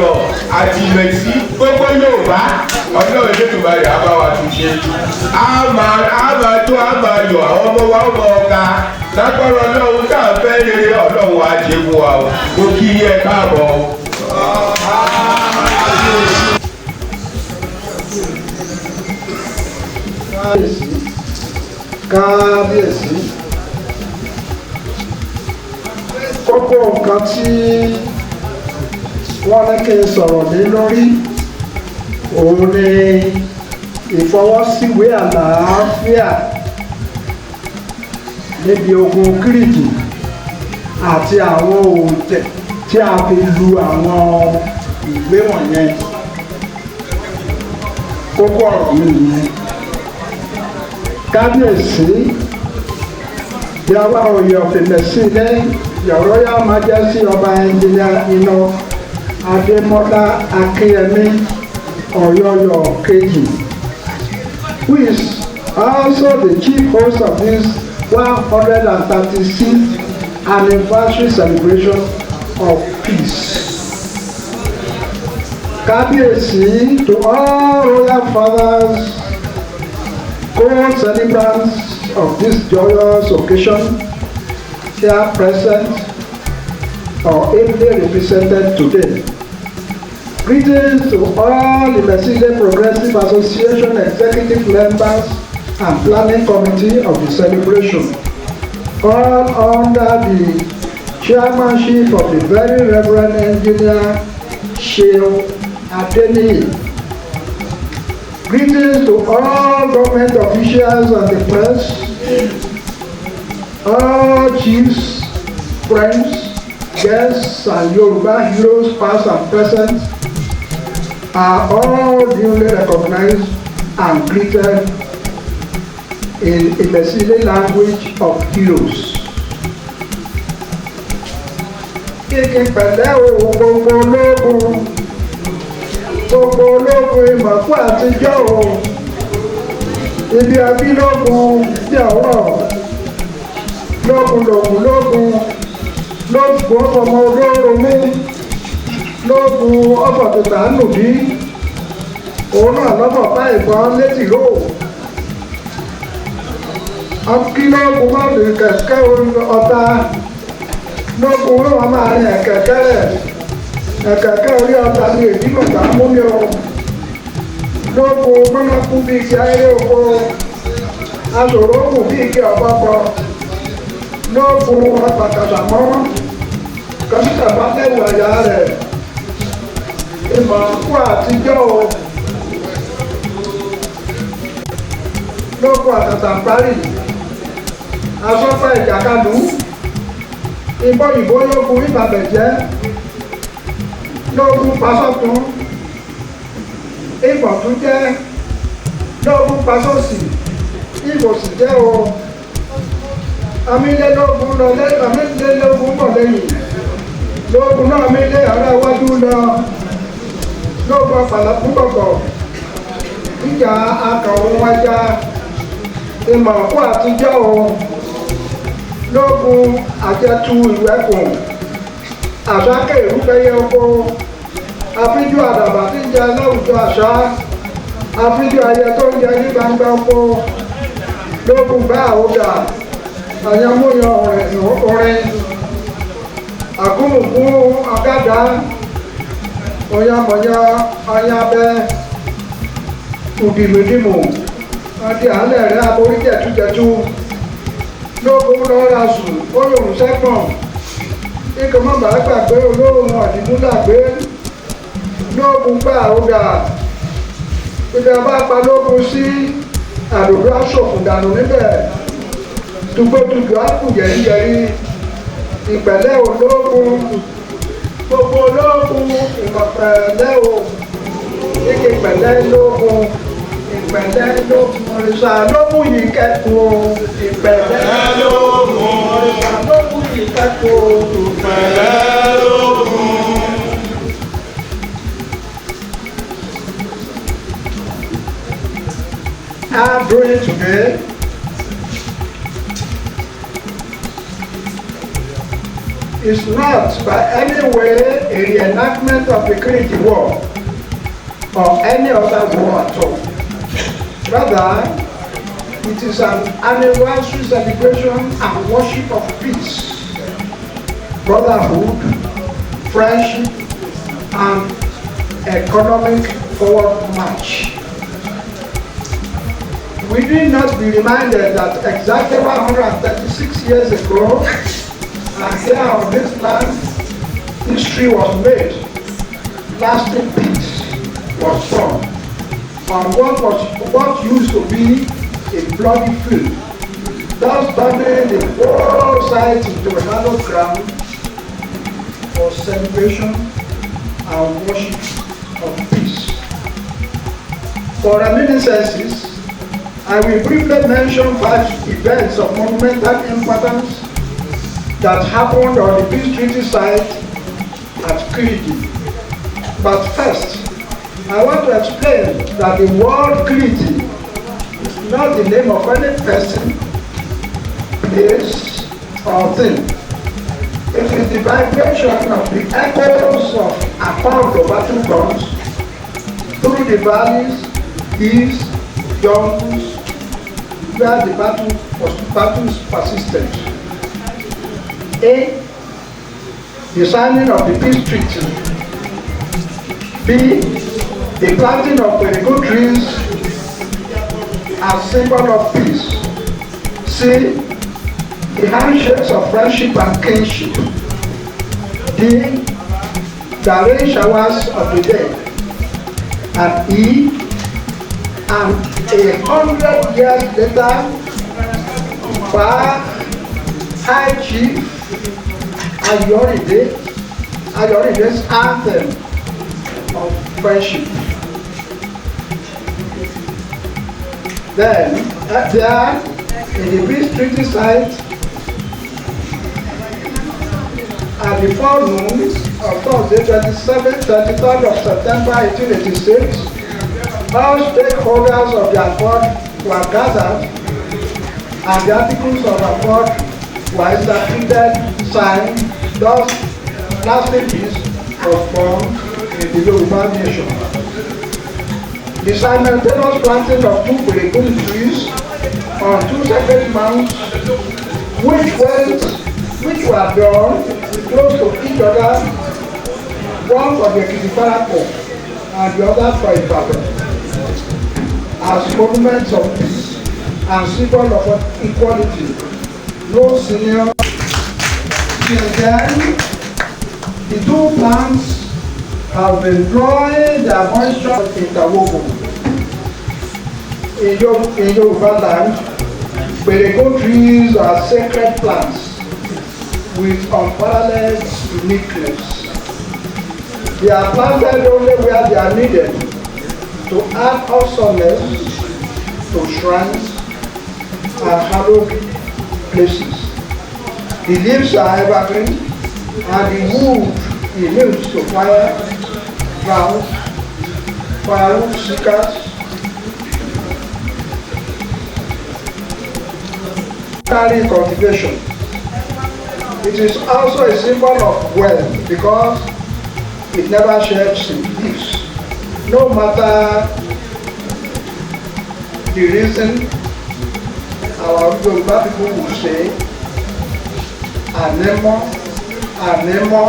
Ọ̀yọ́ àti Ìmẹ̀sí, gbogbo Yorùbá, Ọlọ́run Elédùmarè á bá wa tún ṣe. Á máa tó, á máa yọ àwọn ọmọ wa, ọmọ ọ̀gá lágbára Ọlọ́run. Tá à ń fẹ́ rere, Ọlọ́run á ṣe fún wa o. Mo kí yẹ káàbọ̀ o. Kábíyèsí, kábíyèsí, kókó nǹkan tí wọ́n ní kí n sọ̀rọ̀ lé lórí òun ni ìfọwọ́síwé àlàáfíà níbi ogun Kírìjì àti àwọn òǹtẹ̀ tí a fi lu àwọn ìwé wọ̀nyẹn. Kókó ọ̀rọ̀ mi nìyẹn. Kábíyèsí, Yàwá Oyè of Ìmẹ̀sílẹ̀, Your Royal Majesty, Ọba Engineer Enoch Adémọ́lá Akínyẹmí Ọ̀yọ̀yọ̀ kejì, who is also the chief host of this 136th anniversary celebration of peace. Kábíyèsí, to all royal fathers, co-celebrants of this joyous occasion, here present or ably represented today. Greetings to all the Imesi-Ile Progressive Association executive members and planning committee of the celebration, all under the chairmanship of the Very Reverend Engineer Seun Adeniyi. Greetings to all government officials and the press, all chiefs, friends, guests, and Yoruba heroes past and present are all duly recognized and greeted in Imesile language of heroes. Kíkí pẹ̀lẹ́ o, gbogbo ológun, gbogbo ológun ìmọ̀kú àtijọ́ o, ibi abílógun bí ọ̀rọ̀ lógun lògùn lógun lógun ọmọ olóró mú lógun ọkọ̀ tètè nùbí òun náà lọ́bọ̀ bá ìbọn létí ró akílógun má fi kẹ̀kẹ́ ọ̀tá lógun wọn máa rìn ẹ̀kẹ́kẹ́ rẹ̀ ẹ̀kẹ́kẹ́ orí ọ̀tá ní èdè mọ̀tà mú mi o. Lógun gbọ́nàkú bíi igi ayé oko aṣòro kù bíi igi ọ̀pọ̀pọ̀ lógun apàkàtà mọ́ kọ́sítà bá tẹ̀wù àyà rẹ̀ ìmọ̀ kú àtijọ́ o. Lógun àtàtà parí asọ́pá ìjàkadù ìbọn ìbọn lógun ìbàbẹ̀jẹ́ lógun pasọ́tún ìbọ̀tún jẹ́ lógun pasọ́sì ìbòsì jẹ́ o. Amílélógún lọ amílélógún bọ̀ lẹ́yìn lógun náà amílé ará iwájú lọ lógun apàlà púpọ̀pọ̀ ìjà akàwọn wájà ìmọ̀ kó àtijọ́ o. Lógun àjẹtù ìwẹ́kùn àṣàkè ìrúfẹ́yẹ oko àfíjú àdàbà tí ń jẹ láwùjọ àṣà àfíjú ayẹ tó ń jẹ ní gbangba oko lógun bá àwòdà àyàmúyan orin àgúnmùgún ọ̀gádà ọ̀yàmọ̀yà ọ̀yàbẹ ùdìmùdìmù ọdí àálẹ̀ rẹ̀ aborí jẹ̀tújẹ̀tú lógun lọ́ra sùn ó lòun sẹ́gbọ̀n ikọ̀ mọ́ bàá gbàgbé olóhùn ọ̀dìmúlàgbé lógun gbà ọ̀gà ibi a bá pa lógun sí àdòdó aṣòfò dànù níbẹ̀ tùgbòtùgbò á kù yẹ̀ríyẹ̀rí. Ìpẹ̀lẹ́ ológun, gbogbo ológun, ìmọ̀pẹ̀lẹ́ o, ike pẹ̀lẹ́ lógun, ìpẹ̀lẹ́ lógun, òrìṣà ló mú yìí kẹ́kọ̀ọ́ o, ìpẹ̀lẹ́ lógun. Òrìṣà ló mú yìí kẹ́kọ̀ọ́ o. Pẹ̀lẹ́ lógun. Are doing today Is not by any way a reenactment of the Kiriji War or any other war at all. Rather, it is an anniversary celebration and worship of peace, brotherhood, friendship, and economic forward march. We need not be reminded that exactly 136 years ago, and here on this land, history was made. Lasting peace was born on what used to be a bloody field, thus turning the whole site into a hallowed ground for celebration and worship of peace. For reminiscences, I will briefly mention five events of monumental importance that happened on the Peace Treaty site at Kiriji. But first, I want to explain that the word Kiriji is not the name of any person, place, or thing. It is the vibration of the echoes of accord battle guns through the valleys, hills, jungles, where the battles persisted. A. The signing of the peace treaty. B. The planting of Perego trees as symbol of peace. C. The handshakes of friendship and kinship. D. The rain showers of the day. And E. And 100 years later, Pa High Chief Ayoride's anthem of friendship. Then, there, in the Peace Treaty site, at the forenoon of Thursday, 27, 23rd of September 1886, all stakeholders of the accord were gathered and the articles of accord were interpreted, signed, thus lasting peace was formed in the Yoruba nation. The simultaneous planting of two Perego trees on two separate mounds, which were done close to each other, one for the Ekiti Parapọ̀ and the other for Ibadan, as monuments of peace and symbol of equality. No senior. Till then, the two plants have been drawing their moisture interwoven. In Yoruba land, Perego trees are sacred plants with unparalleled uniqueness. They are planted only where they are needed to add awesomeness to shrines and hallowed places. The leaves are evergreen and the wood immune to fire, drought, firewood seekers, carry cultivation. It is also a symbol of wealth because it never sheds its leaves. No matter the reason, our Yoruba people will say, "Ànímọ́, ànímọ́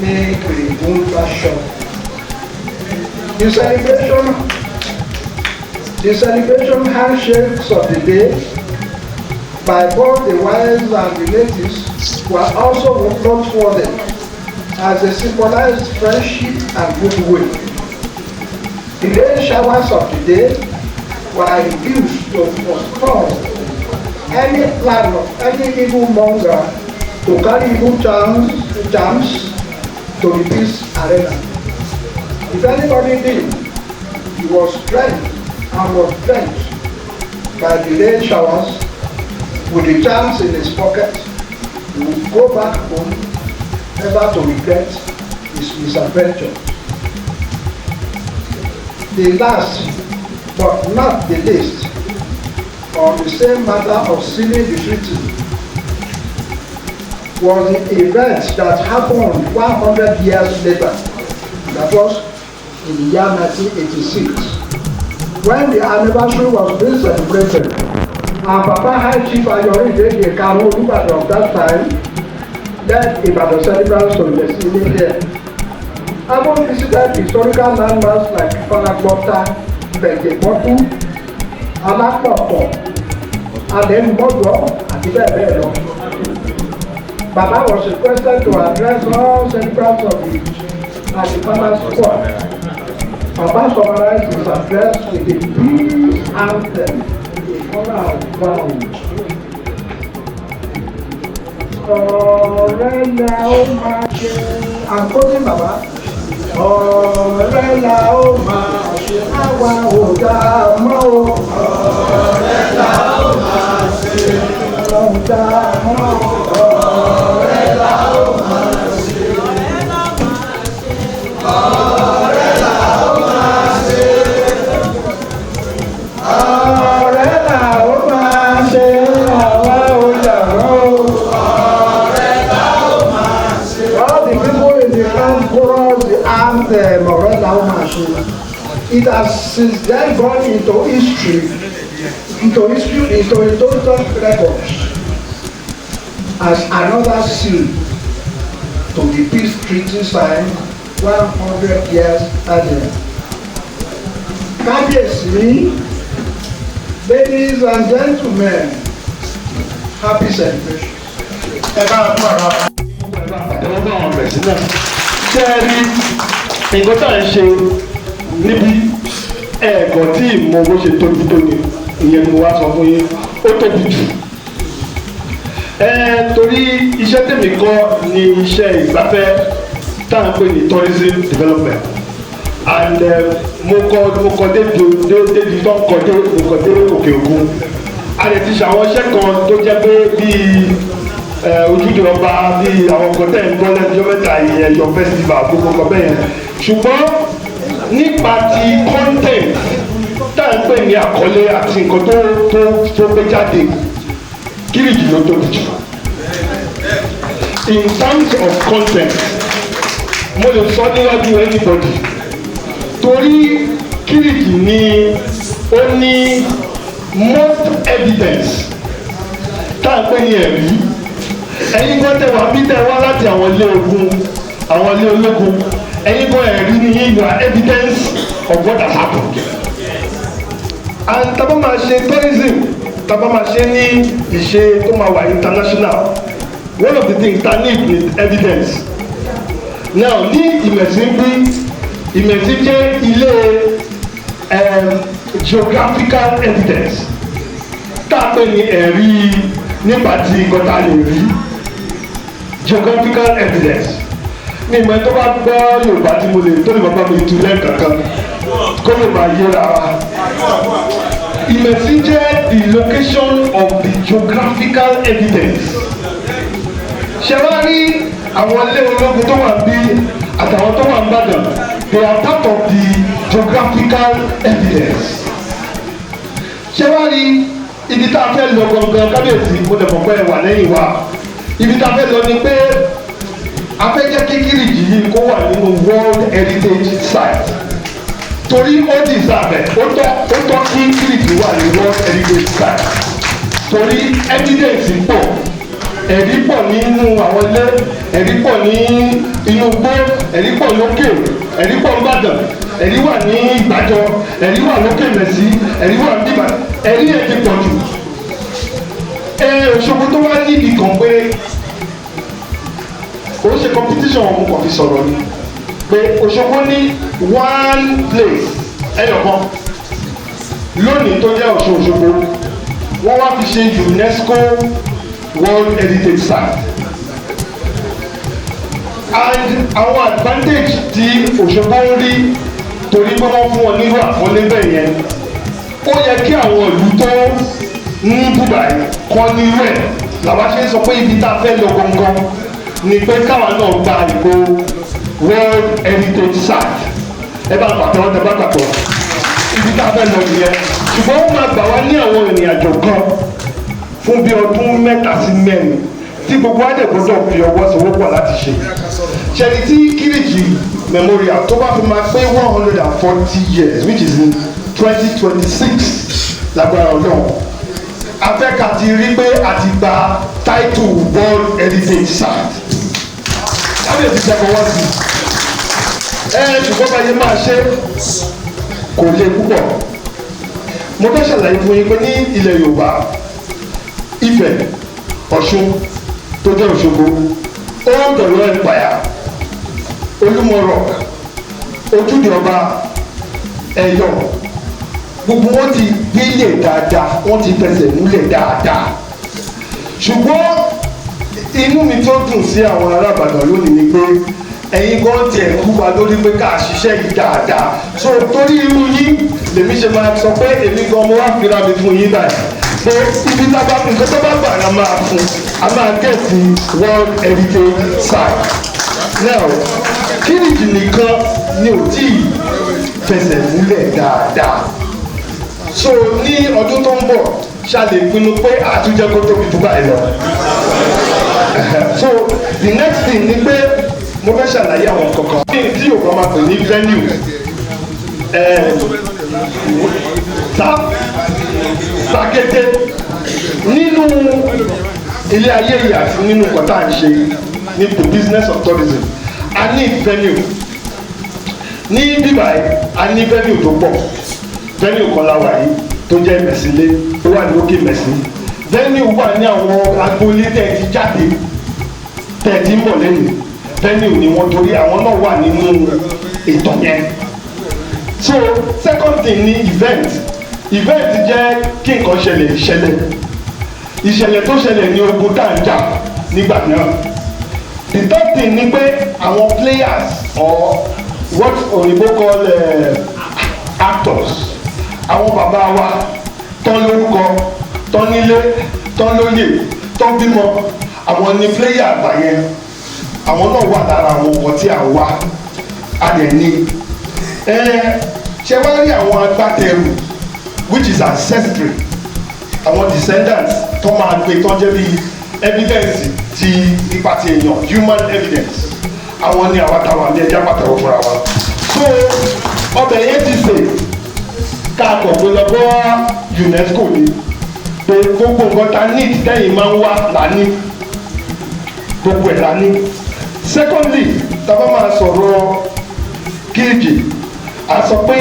ní Pèrègùn láṣọ." The celebration handshakes of the day by both the whites and the natives were also noteworthy as they symbolized friendship and goodwill. The rain showers of the day were used to forestall any plan of any evil monger to carry evil charms to the peace arena. If anybody did, he was drenched and was drenched by the rain showers with the charms in his pocket. He would go back home never to regret his misadventure. The last, but not the least, on the same matter of sealing the treaty, was the event that happened 100 years later. That was in the year 1986, when the anniversary was being celebrated, and Papa High Chief Ayorinde, the Karun Olubadan of that time, led Ibadan celebrants to Imesi Ile. Having visited historical landmarks like Faragbota, Bẹ̀jẹ̀bọ́dún, Alápọ̀pọ̀, Alẹ́nubọ́dọ̀ àti bẹ́ẹ̀ bẹ́ẹ̀ lọ. Baba was requested to address all celebrants of the at the palace square. Baba summarized his address with a peace anthem, a choral round. Ọ̀rẹ́ la ó máa ṣe. I'm quoting Baba. Ọ̀rẹ́ la ó máa ṣe, àwa ò dá mọ́ o. Ọ̀rẹ́ la ó máa ṣe. Ọ̀rẹ́ dá mọ́ o. Ọ̀rẹ́ la ó máa ṣe. Ọ̀rẹ́ la ó máa ṣe. Ọ̀rẹ́ la ó máa ṣe, àwa ò dá mọ́ o. Ọ̀rẹ́ la ó máa ṣe. All the people in the camp chorus the anthem, "Ọ̀rẹ́ la ó máa ṣe." It has since then gone into history, into historical records as another seal to the peace treaty signed 100 years earlier. Kábíyèsí, ladies and gentlemen, happy celebration. Ẹ bá a fún àwọn àtẹwọ́ fún àwọn ọ̀rẹ́ sí náà. Ṣé ẹ rí nǹkan tá à ń ṣe níbi ẹ̀ẹ̀kan tí ìmọ̀ bó ṣe tóbi tó ni? Ìyẹn ni mo wá sọ fún yín, ó tóbi jù. Ẹ torí iṣẹ́ tèmi kọ́ ni iṣẹ́ ìgbafẹ́ tá à ń pè ní tourism development, and mo kọ débi débi tó ń kọ dé, mo kọ dé òkè òkun. A lè ti ṣàwọn iṣẹ́ kan tó jẹ́ pé bíi ojúde ọba, bíi àwọn nǹkan tẹ̀ ń gbọ́ lẹ́jọ́ mẹ́ta yìí, Ẹ̀yọ̀ festival, gbogbo nǹkan bẹ́ẹ̀ yẹn. Ṣùgbọ́n nípa ti content tá à ń pè ní àkọlé àti nǹkan tó gbé jáde, Kírìjì ló tóbi jù in terms of content. Mo lè sọ níwájú anybody, torí Kírìjì ni ó ní most evidence tá à ń pè ní ẹ̀rí. Ẹ̀yin kan tẹ wá bí tẹ wá láti àwọn ilé ogun, àwọn ilé ológun, ẹ̀yin kan ẹ̀rí ni yín. You are evidence of what has happened. And tá bá máa ṣe tourism, tá bá máa ṣe ní ìṣe tó máa wà international, one of the things ta need is evidence. Now, ní Ìmẹ̀sí bí, Ìmẹ̀sí jẹ́ ilé geographical evidence tá a pè ní ẹ̀rí nípa ti nǹkan tá a lè rí, geographical evidence. Ní ìmọ̀ tó bá gbọ́ Yorùbá tí mo lè tó lè bàbá mi tu lẹ́ẹ̀kankan kó lè máa yéra wa. Ìmẹ̀sí jẹ́ the location of the geographical evidence. Ṣe wá rí àwọn ilé ológun tó wà bí àtàwọn tó wà ní Ìbàdàn, they are part of the geographical evidence. Ṣé wá rí ibi tá a fẹ́ lọ gangan, kábíyèsí, mo lè mọ̀ pé ẹ wà lẹ́yìn wa. Ibi tá a fẹ́ lọ ni pé a fẹ́ jẹ́ kí Kírìjì yìí kó wà nínú World Heritage Site, torí ó deserve ẹ̀. Ó tọ́ kí Kírìjì wà ní World Heritage Site, torí evidence pọ̀, ẹ̀rí pọ̀ nínú àwọn ilé, ẹ̀rí pọ̀ ní inú igbó, ẹ̀rí pọ̀ lókè, ẹ̀rí pọ̀ nìbàdàn, ẹ̀rí wà ní Ìgbàjọ, ẹ̀rí wà lókè Mẹ̀sí, ẹ̀rí wà níbà, ẹ̀rí ẹ̀ ti pọ̀ jù. Ẹ Òṣogbo tó wá níbi kan pé ó ṣe competition, mo kàn fi sọ̀rọ̀ ni pé Òṣogbo ní one place ẹyọkan lónìí tó jẹ́ Ọ̀ṣun Òṣogbo, wọ́n wá fi ṣe UNESCO World Heritage Site. And àwọn advantage tí Òṣogbo ń rí torí pé wọ́n fún wọn nírú àkọlé bẹ́ẹ̀ yẹn, ó yẹ kí àwọn ìlú tó ní Dubai kọ́ nírú ẹ̀. Làwa ṣe ń sọ pé ibi tá a fẹ́ lọ gangan ni pé káwa náà gba ìbò World Heritage Site. Ẹ bá pàtẹ́wọ́ tẹ bá gbàgbọ́. Ibi tá a fẹ́ lọ nìyẹn, ṣùgbọ́n ó máa gbà wá ní àwọn ìrìn àjò kan fún bí ọdún 3 sí 4. Tí gbogbo wa dẹ̀ gbọ́dọ̀ fi ọwọ́ sowọ́pọ̀ láti ṣe. Ṣẹ̀rí tí Kiriji Memorial tó bá fi máa pé 140 years, which is in 2026, lágbára Ọlọ́run, afẹ́ka ti rí pé a ti gba title World Heritage Site. Kábíyèsí ṣe fọwọ́ sí ẹ, ṣùgbọ́n báyìí máa ṣe kò le púpọ̀. Mo fẹ́ ṣàlàyé fún yín pé ní ilẹ̀ Yorùbá, Ifẹ̀, Ọ̀ṣun tó jẹ́ Òṣogbo, Old Ọ̀yọ́ Empire, Olúmọ Rock, Ojúde Ọba, Ẹ̀yọ̀, gbogbo wọn ti gbélé dáadáa, wọn ti fẹsẹ̀ múlẹ̀ dáadáa. Ṣùgbọ́n inú mi tó dùn sí àwọn ará Ìbàdàn lónìí ni pé ẹ̀yin gan tiẹ̀ kú wa lórí pé ká ṣiṣẹ́ yìí dáadáa. So torí irú yín lèmi ṣe máa sọ pé èmi gan mo wá fira mi fún yín báyìí pé ibi tábà nǹkan tó bá gbà la máa fún a máa get World Heritage Site. Now, Kiriji nìkan ni ò tí ì fẹsẹ̀ múlẹ̀ dáadáa. So ní ọdún tó ń bọ̀, ṣá lè pinnu pé àtúnjẹ kó tóbi jù báyìí lọ. So the next thing ni pé mo fẹ́ ṣàlàyé àwọn kankan tí Yorùbá máa pè ní venue, ta takété nínú ilé ayé yìí àti nínú nǹkan tá à ń ṣe ní the business of tourism. A ní venue ní bíbáyìí, a ní venue tó pọ̀. Venue kan la wà yìí tó jẹ́ Mẹ̀sílé, ó wà ní òkè Mẹ̀sí. Venue wà ní àwọn agboolé tẹ̀ ti jáde, tẹ̀ ti ń bọ̀ lẹ́nu. Venue ni wọ́n, torí àwọn náà wà nínú ètò yẹn. So second thing ni event. Event jẹ́ kí nǹkan ṣẹlẹ̀, ìṣẹ̀lẹ̀, ìṣẹ̀lẹ̀ tó ṣẹlẹ̀ ní ogun tá à ń jà nígbà náà. The third thing ni pé àwọn players, or what òyìnbó call actors, àwọn bàbá wa tán lórúkọ, tán nílé, tán lóyè, tán bímọ, àwọn ni player àgbà yẹn. Àwọn náà wà lára àwọn nǹkan tí à ń wá. A dẹ̀ ní ẹ ṣe wá rí àwọn agbátẹrù, which is ancestry, àwọn descendants tó máa gbé, tó jẹ́ bí evidence ti ipa ti èèyàn, human evidence, àwọn ni àwa táwa ní ẹja pàtàkì fúnra wa. So ọbẹ̀ yẹn ti sè, ká kọ̀ pé lọ bọ́ UNESCO ni pé gbogbo nǹkan ta need tẹ́yìn máa ń wá là ní, gbogbo ẹ̀ la ní. Secondly, tá bá máa sọ̀rọ̀ Kiriji, a sọ pé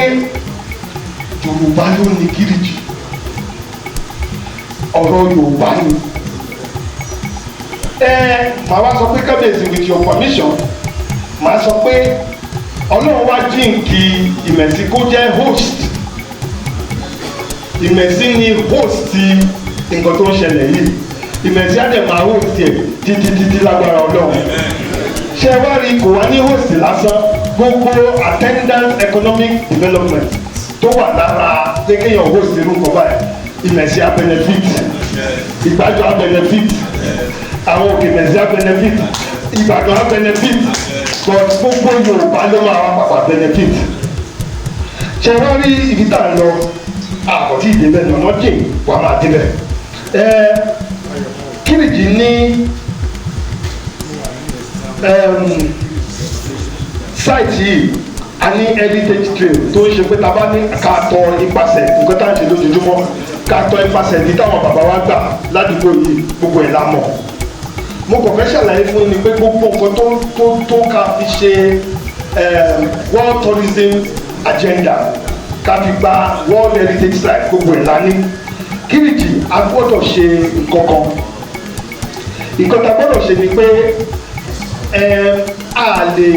Yorùbá ló ní Kiriji, ọ̀rọ̀ Yorùbá ni. Ẹ màá wá sọ pé, kábíyèsí, with your permission, màá sọ pé Ọlọ́run wá jíǹkì Ìmẹ̀sí kó jẹ́ host. Ìmẹ̀sí ni host nǹkan tó ń ṣẹlẹ̀ yìí. Ìmẹ̀sí á dẹ̀ máa host ẹ̀ títí títí lágbára Ọlọ́run. Ṣé wá rí, kò wá ní host lásán, gbogbo attendant economic development tó wà lára pé kéèyàn host irú nǹkan báyìí, Ìmẹ̀sí á benefit, Ìgbàjọ á benefit, àwọn òkè Mẹ̀sí á benefit, Ìbàdàn á benefit, but gbogbo Yorùbá ló máa wá pàpà benefit. Ṣe wá rí ibi tá à ń lọ, àkọ́tí ìdébẹ̀ ní ọ̀nà jìn, wà máa débẹ̀. Ẹ Kiriji ní site yìí, a ní heritage trail tó ń ṣe pé tá a bá ní ká tọ ipasẹ̀ nǹkan tá à ń ṣe lójoojúmọ́, ká tọ ipasẹ̀ ibi táwọn bàbá wa gbà ládùúgbò yìí, gbogbo ẹ̀ la mọ̀. Mo kàn fẹ́ ṣàlàyé fún yín ni pé gbogbo nǹkan tó ká fi ṣe world tourism agenda, ká fi gba World Heritage Site, gbogbo ẹ̀ la ní. Kiriji, a gbọ́dọ̀ ṣe nǹkan kan. Nǹkan tá a gbọ́dọ̀ ṣe ni pé a lè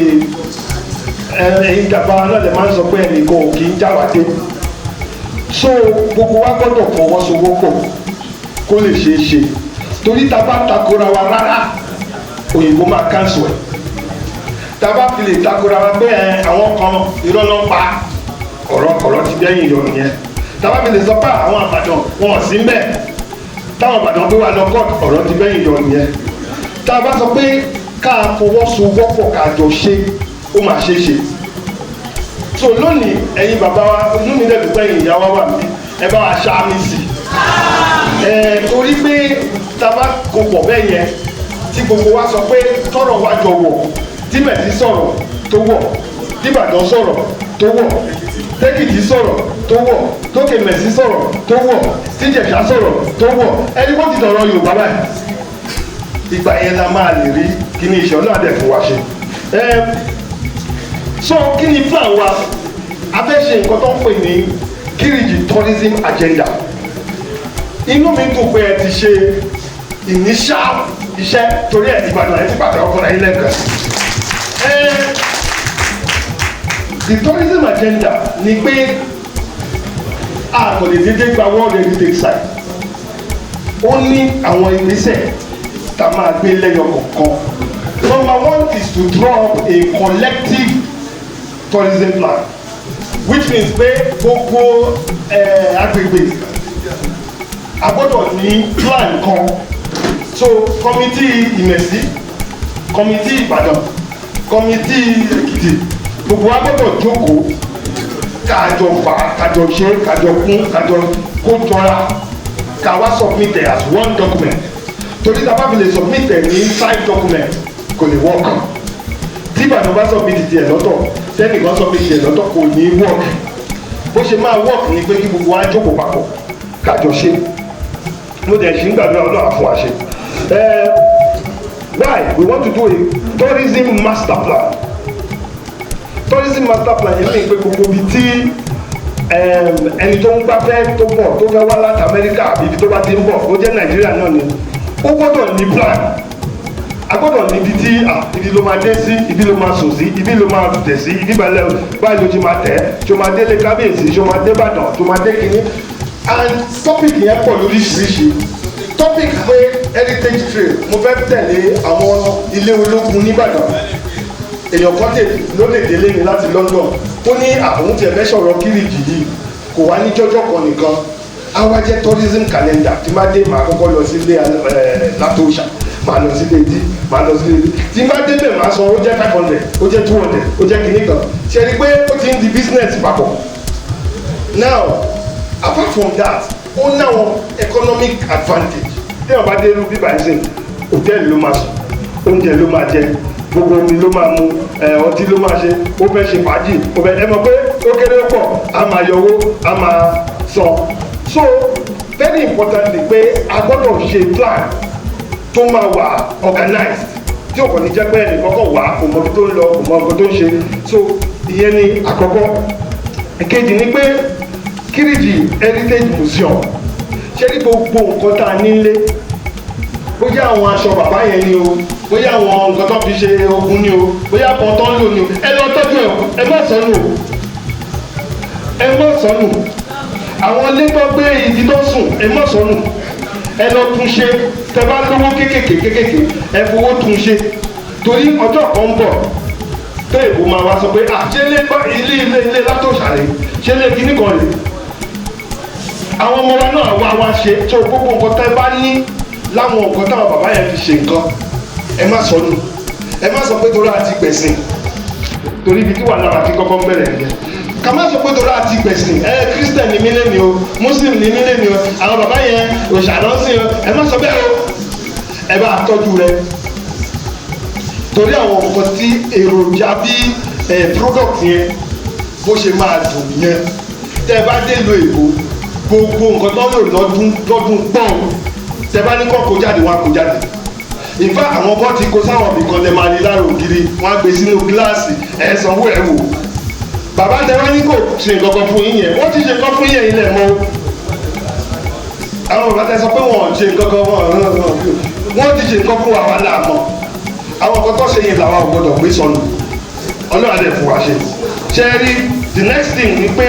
ẹ̀yin dàbà náà lè máa ń sọ pé ẹnìkan ò kì í jáwádé. So gbogbo wa gbọ́dọ̀ fọwọ́sowọ́pọ̀ kó lè ṣeé ṣe, torí tá a bá takora wa rárá, òyìnbó máa cancel ẹ̀. Tá a bá fi lè takora wa pé ẹ àwọn kan irọ́ ló ń pa, ọ̀rọ̀ ọ̀rọ̀ ti dẹ́yìn yọ nìyẹn. Tá a bá fi lè sọ pé àwọn Àbàdàn wọn ò sí ń bẹ̀, táwọn Àbàdàn gbé wa lọ court, ọ̀rọ̀ ti bẹ́yìn yọ nìyẹn. Tá a bá sọ pé ká fọwọ́sowọ́pọ̀, ká jọ ṣe, ó máa ṣeé ṣe. So lónìí, ẹ̀yin bàbá wa, inú mi dẹ̀ dùn, ẹ̀yin ìyá wa wà mí, ẹ bá wa ṣáá mi sí ẹ, torí pé tá a bá kó pọ̀ bẹ́ẹ̀ yẹn. Tí gbogbo wa sọ pé tọrọ wa jọ wọ̀, tí Mẹ̀sí sọ̀rọ̀ tó wọ̀, tí Ìbàdàn sọ̀rọ̀ tó wọ̀, tẹ́kìtì sọ̀rọ̀ tó wọ̀, tókè Mẹ̀sí sọ̀rọ̀ tó wọ̀, tíjẹ̀ṣà sọ̀rọ̀ tó wọ̀, ẹni kó ti dọ̀rọ̀ Yorùbá báyìí, ìgbà yẹn la máa lè rí kí ni ìṣọ́ náà dẹ̀ fún wa ṣe. So kí ni plan wa? A fẹ́ ṣe nǹkan tó ń pè ní Kiriji tourism agenda. Inú mi dùn pé ẹ ti ṣe initial iṣẹ́, torí ẹ Ìbàdàn, ẹ ti pàtàkì ọkùnrin ayé lẹ́ẹ̀kan. The tourism agenda ni pé a kò lè dédé gba World Heritage Site. Ó ní àwọn ìgbésẹ̀ tá a máa gbé lẹ́yọ kọ̀ọ̀kan. Number one is to draw up a collective tourism plan, which means pé gbogbo agbègbè a gbọ́dọ̀ ní plan kan. So committee Ìmẹ̀sí, committee Ìbàdàn, committee Èkìtì, gbogbo wa gbọ́dọ̀ jókòó, kájọ fà á, kájọ ṣe, kájọ kún, kájọ kó jọra, ká wá submit it as one document, torí tá a bá fi lè submit ẹ̀ ní five document, kò lè work. Tí Ìbàdàn bá submit tiẹ̀ lọ́tọ̀, tẹ́nìkan submit tiẹ̀ lọ́tọ̀, kò ní work. Bó ṣe máa work ni pé kí gbogbo wa jókòó papọ̀, kájọ ṣe. Mo dẹ̀ ṣì ń gbàdúrà, Ọlọ́run á fún wa ṣe. Why we want to do a tourism master plan. Tourism master plan yẹn ní pé gbogbo ibi tí ẹni tó ń gbafẹ́ tó bọ̀, tó fẹ́ wá láti Amẹ́ríkà àbí ibi tó bá ti ń bọ̀, ó jẹ́ Nàìjíríà náà ni, ó gbọ́dọ̀ ní plan. A gbọ́dọ̀ níbi tí ibi ló máa dé sí, ibi ló máa sùn sí, ibi ló máa tẹ̀ sí, ibi báyìí ló ti máa tẹ̀, tó máa délé kábíyèsí, tó máa dé Ìbàdàn, tó máa dé kínní. And topic yẹn pọ̀ lóríṣiríṣi. Topic pé heritage trail, mo fẹ́ tẹ̀lé àwọn ilé ológun nìbàdàn. Èèyàn kan tè ló lè délé mi láti London, ó ní àwọn tiẹ̀ fẹ́ sọ̀rọ̀ Kiriji yìí, kò wá ní jọ́jọ́ kan nìkan, á wá jẹ́ tourism calendar. Tí má dé, màá kọ́kọ́ lọ sílé Látòṣà, màá lọ sílé dí, màá lọ sílé dí. Tí má débẹ̀, màá sọ ó jẹ́ 500, ó jẹ́ 200, ó jẹ́ kìíní kan. Ṣe rí i pé ó ti ń di business papọ̀? Now, apart from that, ó ní àwọn economic advantage. Tí wọn bá dé irú bíbá yìí sìn, hòtẹ́ẹ̀lì ló máa sùn, oúnjẹ ló máa jẹ, gbogbo omi ló máa mu, ọtí ló máa ṣe, ó fẹ́ ṣe fàájì, ó fẹ́ ẹ mọ̀ pé ó kéré pọ̀, a máa yọ owó, a máa san. So very importantly pé a gbọ́dọ̀ ṣe plan tó máa wà organized, tí ò kàn ní jẹ́ pé ẹnì kọ́kọ́ wà, kò mọ ibi tó ń lọ, kò mọ nǹkan tó ń ṣe. So ìyẹn ni àkọ́kọ́. Ìkejì ni pé Kiriji Heritage Museum, ṣé ní gbogbo nǹkan tá a nílé, bóyá àwọn aṣọ bàbá yẹn ni o, bóyá àwọn nǹkan tó fi ṣe ogun ni o, bóyá kan tó ń lò ni o, ẹ lọ tọ́jú ẹ, ẹ má sọnù o, ẹ má sọnù. Àwọn ilé tó gbé, ibi tó sùn, ẹ má sọnù, ẹ lọ tún ṣe. Tẹ bá lówó kékèké kékèké, ẹ fowó tún ṣe, torí ọjọ́ kan ń bọ̀ tó èbó máa wá sọ pé, ah, ṣé ilé ilé ilé ilé Látòṣà rè? Ṣé ilé kíní kan rè? Àwọn ọmọ wa náà wá wá ṣe tó. Gbogbo nǹkan tẹ́ bá ní láwọn nǹkan táwọn bàbá yẹn fi ṣe nǹkan, ẹ má sọnù. Ẹ má sọ pé torí àti gbẹ̀sìn, torí ibi tí wàhálà wa ti kọ́kọ́ ń bẹ̀rẹ̀ nìyẹn. Ká má sọ pé torí àti gbẹ̀sìn, ẹ Christian ni mí lẹ́ni o, Muslim ni mí lẹ́ni o, àwọn bàbá yẹn òòṣà ló ń sìn o. Ẹ má sọ bẹ́ẹ̀ o, ẹ bá tọ́jú rẹ, torí àwọn nǹkan tí èròjà bí ẹ product yẹn bó ṣe máa dùn yẹn. Tẹ́ ẹ bá dé lo èbó, gbogbo nǹkan tó ń lò lọ́dún lọ́dún pọ́n, tẹ́ bá ní kọ́ kó jáde, wọn á kó jáde. In fact, àwọn kan ti kó sáwọn ibì kan, tẹ́ máa ní lára ògiri, wọ́n á gbé sínú gíláàsì, ẹ̀ sanwó ẹ̀ wò. Bàbá tẹ́ wá ní kò ṣe nǹkan kan fún yín yẹn, wọ́n ti ṣe nǹkan fún yín yẹn ilẹ̀ mọ́. Àwọn bàbá tẹ́ sọ pé wọ́n ò ṣe nǹkan kan, wọ́n ti ṣe nǹkan fún wa, wà láàmọ́ àwọn nǹkan tó ṣe yẹn làwọn ò gbọdọ̀ gbé sọnù. Ọlọ́run àdẹ̀ fún wa ṣe. Ṣe rí, the next thing ni pé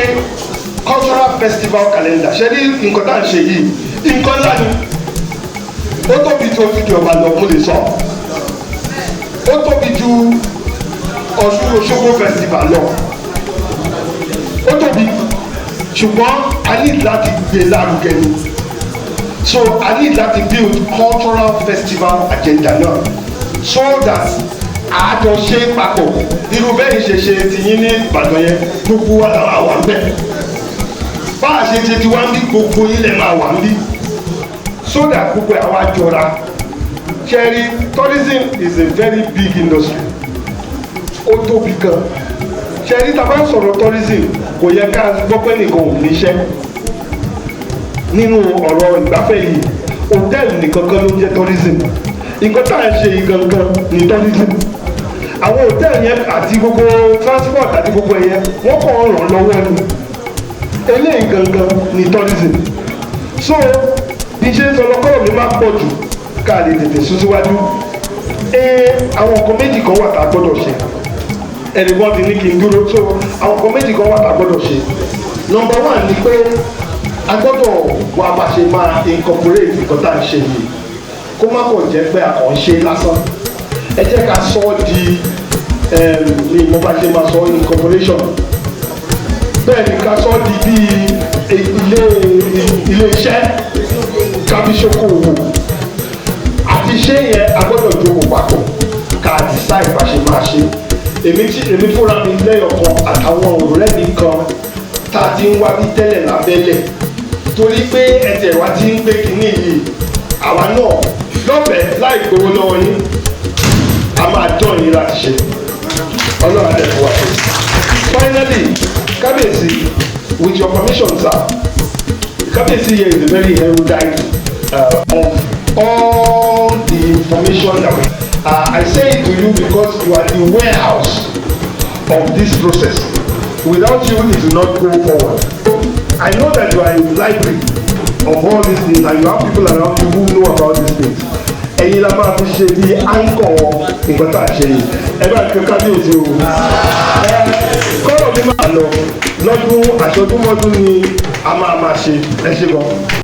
cultural festival calendar. Ṣe rí nǹkan tá à ń ṣe yìí, nǹkan ńlá ni. Ó tóbi ju Ojúde Ọba lọ, mo lè sọ. Ó tóbi ju Ọ̀ṣun Òṣogbo festival lọ. Ó tóbi, ṣùgbọ́n a ní láti gbé lárugẹ ni. So a need láti build cultural festival agenda náà, so that àjọṣe papọ̀, irú bẹ́ẹ̀ ṣe ṣe tiyín ní Ìbàdàn yẹn, gbogbo wa làwọn wà ń bẹ̀. Bá a ṣe ṣe tiwa ń bí, gbogbo ilẹ̀ máa wà ń bí, so that gbogbo àwa jọra. Ṣé ẹ rí, tourism is a very big industry, ó tóbi gan. Ṣé ẹ rí, tá a bá ń sọ̀rọ̀ tourism, kò yẹ ká gbọ́ pé nìkan ò níṣẹ́ nínú ọ̀rọ̀ ìgbafẹ́ yìí. Hòtẹ́ẹ̀lì nìkan kan ló ń jẹ́ tourism. Nǹkan tá à ń ṣe yìí gangan ní tourism. Àwọn hòtẹ́ẹ̀lì yẹn àti gbogbo transport àti gbogbo ẹ̀yẹ, wọ́n kàn ń ràn lọ́wọ́ ni. Eléyìí gangan ní tourism. So bí ṣe ń sọ lọ́kọ́rọ̀ mi máa pọ̀ jù, ká lè tètè sún síwájú. Ee, àwọn nǹkan méjì kan wà tá a gbọ́dọ̀ ṣe. Ẹnì kan ti ní kí n dúró. So àwọn nǹkan méjì kan wà tá a gbọ́dọ̀ ṣe. Number one ni pé a gbọ́dọ̀ wá bá ṣe máa incorporate nǹkan tá à ń ṣe yìí, kó má kàn jẹ́ pé a kàn ń ṣe lásán. Ẹ jẹ́ ká sọ ọ́ di ní mo bá ṣe máa sọ incorporation. Bẹ́ẹ̀ ni, ká sọ ọ́ di bíi ilé iṣẹ́, ká fi ṣokòwò. Àti ṣé yẹn, a gbọ́dọ̀ jókòó papọ̀ ká decide bá ṣe máa ṣe. Èmi tí èmi fúnra mi lẹ́yọ̀kan àtàwọn ọ̀rẹ́ mi kan tá a ti ń wá bí tẹ́lẹ̀ lábẹ́lẹ̀, torí pé ẹsẹ̀ wa ti ń gbé kinní yìí, àwa náà lọ́fẹ̀ẹ́ láì gbowó lọ́wọ́ yín, a máa jọ yín láti ṣe. Ọlọ́run á dẹ̀ fún wa ṣe. Finally, Kábíyèsí, with your permission, sir, Kábíyèsí here is a very erudite of all the information that we I say it to you because you are the warehouse of this process. Without you, it will not go forward. I know that you are a library of all these things and you have people around you who know about these things. Ẹ̀yin la máa fi ṣe bí anchor nǹkan tá a ṣe yìí. Ẹ bá fi Kábíyèsí o. Ẹ kọ́rọ̀ mi máa lọ lọ́dún àṣọdúnmọ́dún ni a máa máa ṣe. Ẹ ṣe gan.